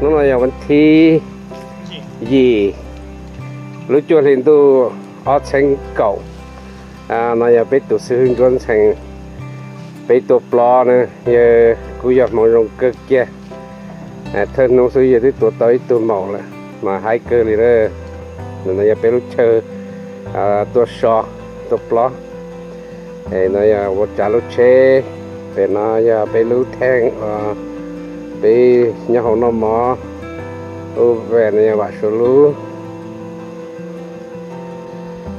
Hnub no yog vas thib yim lub cuaj hli ntuj ob txheeb kaum. No yog peb tus xib hwb Ntsuab Ntxhee, peb tuaj plob na, yog kuj yog hmoov zoo kawg kiag. Thawj hnub xwb yog twb tua tau ib tug maum lawm mas haib kawg li na. No yog peb lub chaw tuaj so, tuaj plob. No yog ua tsav lub tsheb, pem no yog peb lub theej, peb nyob hauv noj mov, ub ve no yog vam suav lub.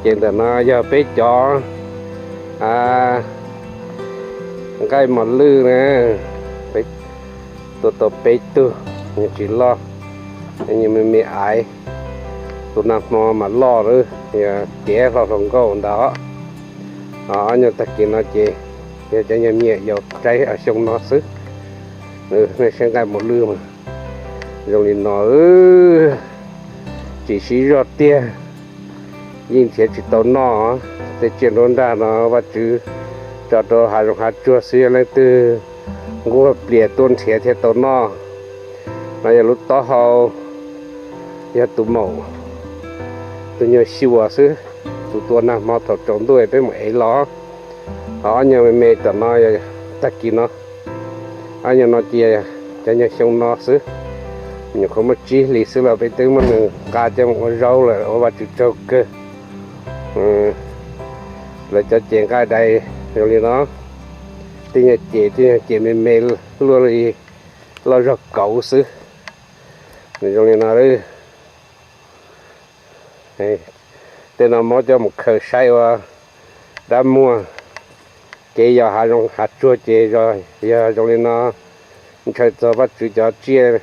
Ces ntawm no yog peb cov nqaij mos lwj na, tua tau peb tug, tsis loj, me me aiv. Tus nag hmo mas loj lawm, yog tiav hlo hluas nkauj ntawd. Ob nyuag tag kis no ces yog cov nyuag me nyuam yaus tsaib xyoo no xwb. Nej saib nqaij mos lwj mas zoo li no, tsis sib zog tiag, yeej nrhiav tsis tau noj. Tej tsiaj nruab nrag no Vajtswv tso rau hav zoov hav tsuag xwb, yog leej twg nquag plias tuaj nrhiav thiaj tau noj. No yog lub taub hau, yog tus maum, tus nyuag xyuas xwb, tus tua nag hmo thaum tsaus ntuj peb mus ev los. Ho ob nyuag me me tom no, tag kis no, ob nyuag no ces cov nyuag xyoo no xwb, nyuam qhuav muaj tsib hlis xwb los peb twb muab nws nqa coj mus ua zaub lawm, ua Vajtswv tsaug kawg. Lawv cov ces nqaij dais zoo li no, tej nyuag ces, tej nyuag ces me me luaj li loj zog kauv xwb. Nws zoo li no. Tej no muab coj mus khaws saib ua dab muag. Kev yos hav zoov hav tsuag ces yog zoo li no, ntshaw txog Vajtswv cov tsiaj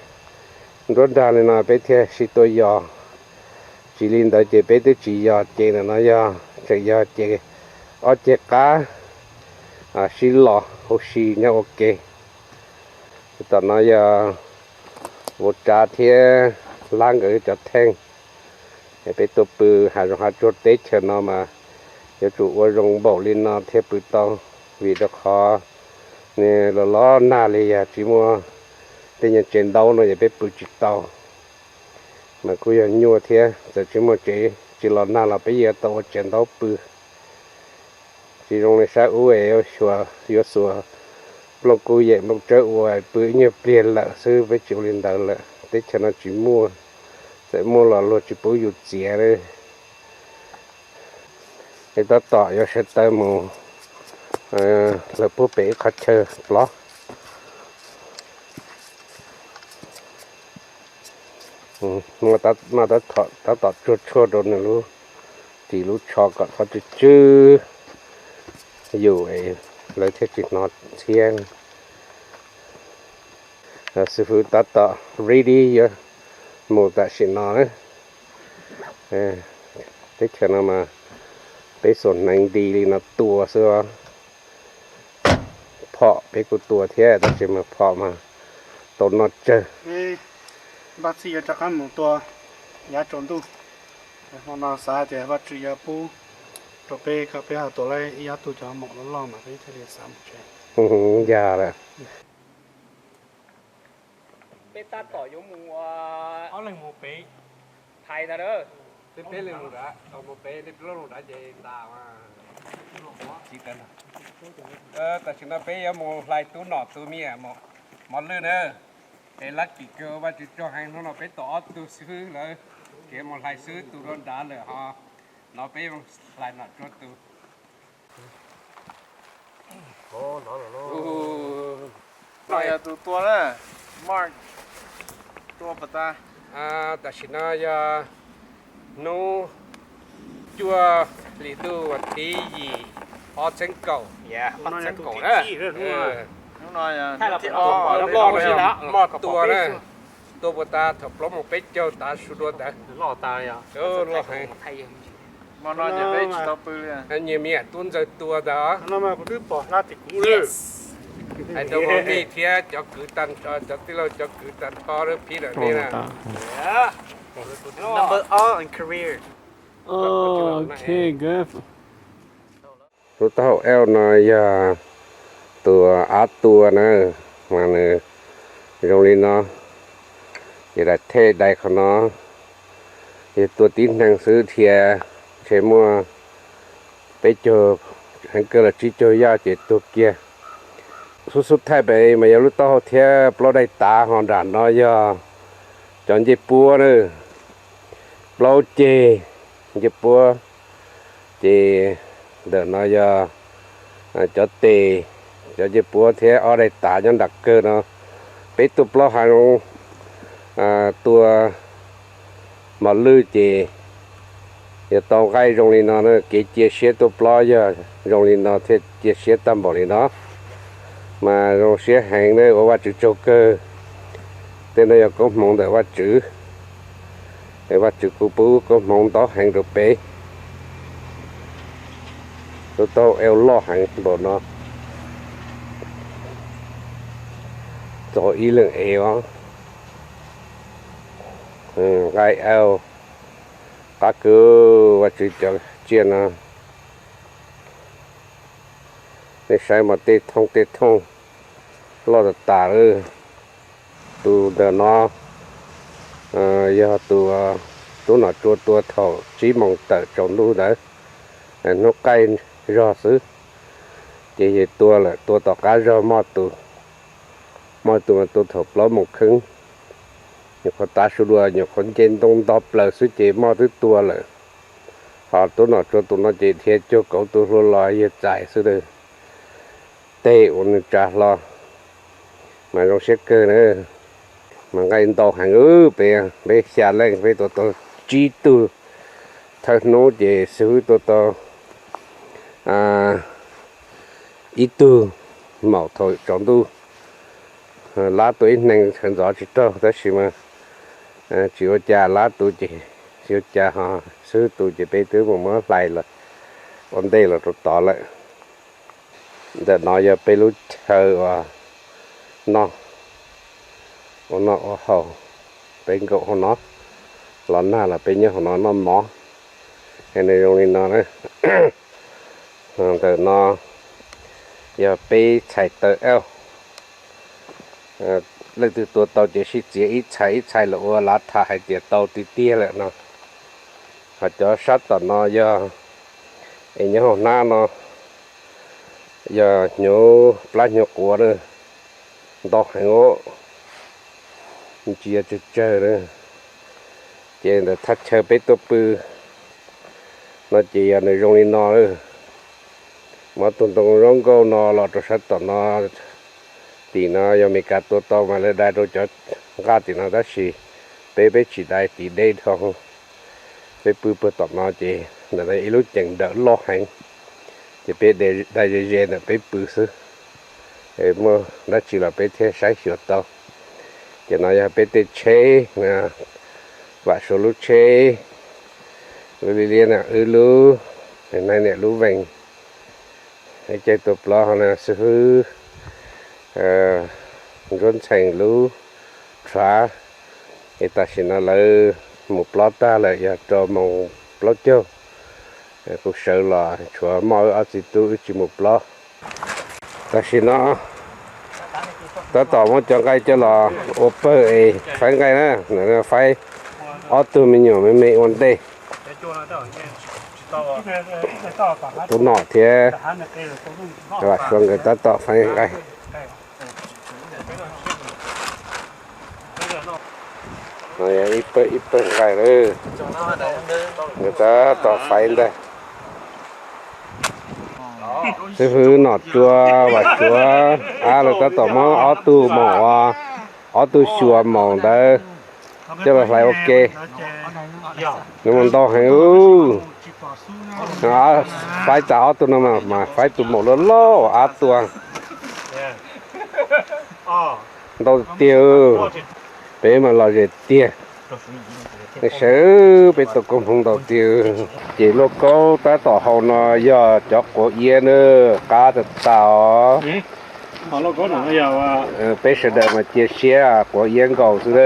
nruab nrag li no peb thiaj sib tuaj yos. Tsis li ntawd ces peb twb tsis yos ces ntawm no yog tseem yog ces ob ceg qab sib los huv si nyob ua ke. Tom no yog vauv Tsav thiab Hlab nkawd cov theej. Peb tuaj pw hav zoov hav tsuag teb chaws no mas yuav tsum ua zoo npaum li no thiaj pw tau, vim rau qhov los los nag li yog tsis muaj tej nyuag tsev ntaub no yog peb pw tsis tau. Mas kuj yog nyuaj thiab, txawm tsis muaj tsev tsis los nag los peb yuav tau ua tsev ntaub pw. Tsis zoo li sab ub es yuav xuas nplooj kuj yem nplooj tsawb ua pw ib nyuag pliag lawm xwb, peb tsis ua li ntawd lawm. Teb chaws no tsis muaj, txawm muaj los luag tsis pub yus txiav li. Es tab tom yuav sawv taws mus lawv puag pem ib qhov chaw plob. Tab tom tsuag tshuaj rau nws lub ris lub tsho kom thov tsw tsw yus, lawv thiaj tsis hnov ntxhiab. Xib fwb tab tom ready yuav mus tam sim no na. Teb chaws no mas peb xuas hneev nti li no tua xwb. Phom peb kuj tua thiab, tab sis mas phom mas tau noj tsawg. Npaj txhij yuav rov qab mus tua yav tsaus ntuj. Hmo no xav hais tias Vajtswv yuav pub rau peb kom peb ho tua tau ib ob tug cov maum loj loj mas peb thiaj li xav mus tsev. Yog lawm. Peb tab tom yuav mus, ob leeg mus pem Thaib ntag. Peb leeg mus nrad, mus pem, peb mus nrad ces tas. Tam sim no peb yuav mus hlais tub nom tus me nyuam mos lwj na. Es lab kim kawg, Vajtswv tsaug heev, hnub no peb tau ob tug xib fwb lawm, kev mus hlais xwb tus rau nrad lawm ho. No peb hlais nom tsua tus. No yog tus tua na, Mark tua pas tas. Tam sim no yog hnub cuaj hlis ntuj vas thib yim ob txheeb kaum, ob txheeb kaum na. Hnub no yog hnub thib ob, Moj tua na, tua puas tas thaum plaub moos peb caug tav su dua ntawd. Loj heev. Hmo no ces peb tsis tau pw li. Nyias me nyuam tub ntxawg tua ntag. Hais rau Mauj Nij thiab cov kwv tag, cov tij laug cov kwv tag nrho lub phib lawm nej na. Lub taub hau elk no yog tus av tua na, mas nws zoo li no. Ces daim thej dai qhov no, yog tua tib neeg xwb dhia, ntshe muaj peb caug, heev kawg los tsib caug yaj ces tuag kiag. Xub xub thaij pem mas yog lub taub hau thiab plaub daim tav, ho nram no yog cov ncej puab na, plaub ceg ncej puab. Ces ntawm no yog cov tes, cov ncej puab thiab ob daim tav nyob nram kawg no. Peb tuaj plaub hav zoov tua mos lwj ces yog tau nqaij zoo li no, kev cia siab tuaj plaub yog zoo li no thiaj cia siab tag npaum li no. Mas zoo siab heev na, ua Vajtswv tsaug kawg. Tej no yog koob hmoov ntawm Vajtswv, Vajtswv kuj pub koob hmoov ntau heev rau peb. Lub taub hau loj heev npaum no, txaus ib leeg ev os. Nqaij au, qab kawg Vajtswv cov tsiaj no. Nej saib mas tej thooj tej thooj loj tas tas lawm. Tus ntawm no yog tus tub Nom Tsua tua thaum tsib moos tawm tsaus ntuj ntawd, hnub qaij zog xwb. Ces yog tua lawm, tua tom qab zog muaj tus, muaj tus mas tua thaum plaub moos kheeb. Nyuam qhuav tav su dua, nyuam qhuav nce ntoo nto plaws xwb ces muaj twb tua lawm. Ho tub Nom Tsua tus no ces dhia cuag kauv tus hluas los yawg txais xwb lawm. Tej uas nws tsa hlo mas zoo siab kawg na. Mas nqaij ntau heev, peb, peb xya leej peb tua tau tsib tug. Thawj hnub ces xib hwb tua tau ib tug maum thaum tsaus ntuj. Lab tua ib hneev sawv ntxov tsis raug tab sis mas tsis ua cas, lab tus ces tsis ua cas, ho xib hwb tus ces peb twb mus muab hlais los ua ntej los rau tod lawm. Ntawm no yog peb lub chaw uas noj, ua noj ua haus, peb nkaum hauv no, los nag los peb nyob hauv no noj mov. Es nws zoo li no na. Ntawm no yog peb txhais taw auj. Leej twg tua tau ces sib txiav ib txhais ib txhais los ua lav tham hais tias tau tiag tiag lawm no. Ho cov sab tom no yog, es nyob hauv hnab no yog hnyuv plab hnyuv quav na, ntau heev os, tsis yog tsawg tsawg na. Ces ntawm thaj chaw peb tuaj pw no ces yog nws zoo li no lawm. Muab tus ntoo zaub nkauj no los rau sab tom no, tim no yog Amelikas tua tau mas lawv dai rau cov nqaj tim no tab sis peb, peb tsis dai tim deb dhau. Peb pw puag tom no ces ntawm no ib lub ceem dawm loj heev, ces peb dai ze ze ntawm peb pw xwb. Muaj dab tsi los peb thiaj saib xyuas tau. Ces no yog peb tej tsheb, Vam Suav lub tsheb, lub liab liab no wb lub, nai niam lub vees. Ib caij tua plaub ho xib hwb Ntsuab Ntxhee lub rhav, es tam sim no lawv mus plob tag lawm yog rau moos plaub caug. Kuv sawv los tshuav Moj wb ob txiv tub wb tsis mus plob. Tam sim no tab tom muab cov nqaij coj los ua pawg es faib nqaij na, faib ob tug me nyuam me me ua ntej. Tub Nom thiab Vam Suav nkawd tab tom faib nqaij. Ib pawg ib pawg nqaij lawm, nkawd tab tom faib ntag. Xib hwb Nom Tsua, Vam Suav, ab, lawv tab tom muab ob tug maum, ob tug xyuas maum ntawd coj los hlais ua ke. Nws mus ntau heev. Faib tas ob tug no mas faib tus maum loj loj uas ab tua. Ntau tiag, peb mas lom zem tiag. Nej saib, peb tau koob hmoov ntau tiag. Ces lauj kaub tab tom hau no yog cov quav iab na, qab tas tas os. Peb sawv daws mas cia siab quav iab nkaus xwb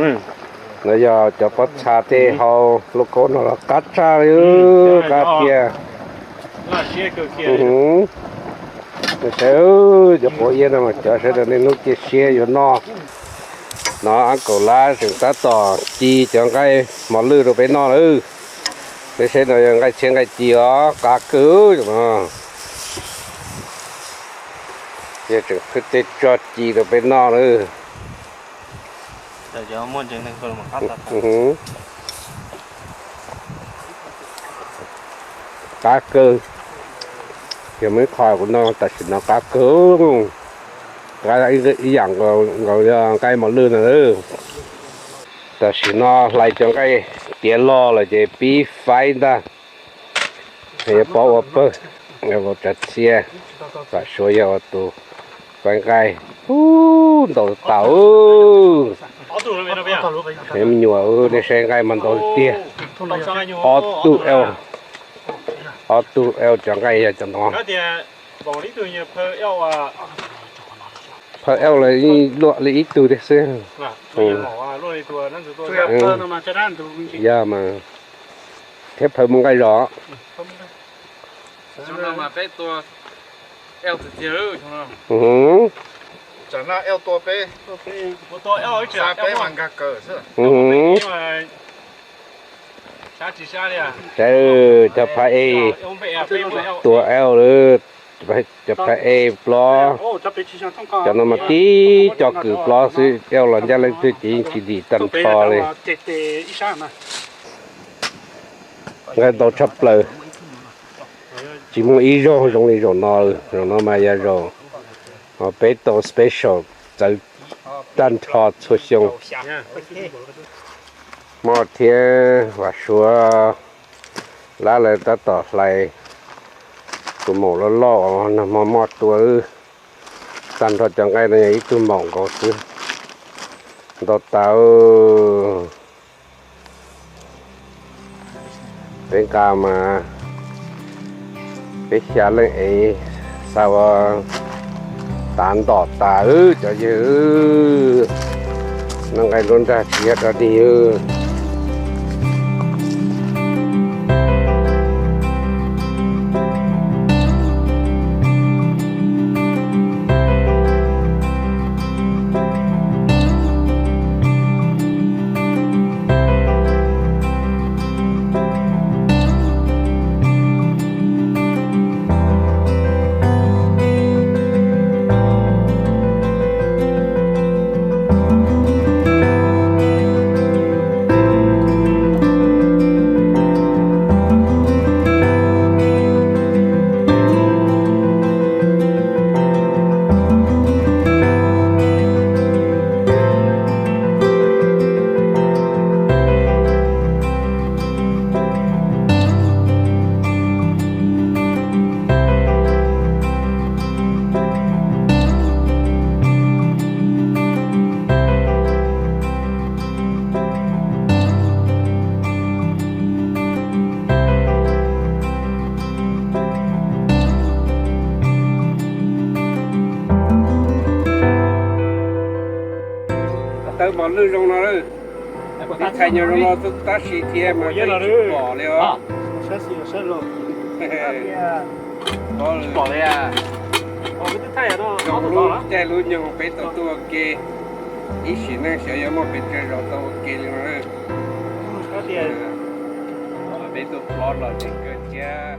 na. No yog cov pob txha tej hau, lauj kaub no los qab tshaj li, qab tiag. Saib, cov quav iab no mas cov sawv daws niaj hnub cia siab yuav noj. No Ab Kaum Lab tseem tab tom ci cov nqaij mos lwj rau peb noj lawm. Peb saib no yog nqaij txhiab nqaij ci os, qab kawg no. Yog tseem khwb tej tso ci rau peb noj lawm. Qab kawg. Yog muaj ib qho kuv noj tam sim no qab kawg. Qab ib yam nkaus yog nqaij mos lwj no. Tam sim no hlais cov nqaij tiav log lawm ces pib faib ntag. Yuav pov ua pawg, ua tsav txhia, Vam Suav yog ua tus faib nqaij. Ub, ntau tas. Me nyuam, nej saib nqaij mas ntau tiag. Ob tug, ob tug cov nqaij yog cov no. Phaw L luaj li ib tug thiab xwb. Yog mas, thiab phaw mus nqaij zos. Cov phaw E, tua L lawm, cov phaw E plob, cov no mas tib co kws plob xwb, L los ncaj leej twg ces yeej tsis dim tag nrho li. Nqaij ntau tshaj plaws, tsis muaj ib zaug zoo li zaum no. Zaum no mas yog zaum peb tau special txawv tag nrho txhua xyoo. Hmo thiab Vam Suav Lab lawv tab tom hlais tus maum loj loj uas nag hmo Hmoob tua. Tag nrho cov nqaij no yog ib tug maum nkaus xwb. Ntau tas. Peb nqa mas peb xya leej ev xa ua tav ntom tas cov yawg. Noj nqaij nruab nrag tsis yog dog dig. Tawb mos lwj zoo no, ib txhais nyuag zoo no tab sis thiab mas tsis pom li os. Lub caij lub nyoog peb tau tuaj ua ke, ib sim neej xyov yuav muaj pes tsawg zaus tau ua ke li no. Peb tuaj plob los tseem kawg thiab.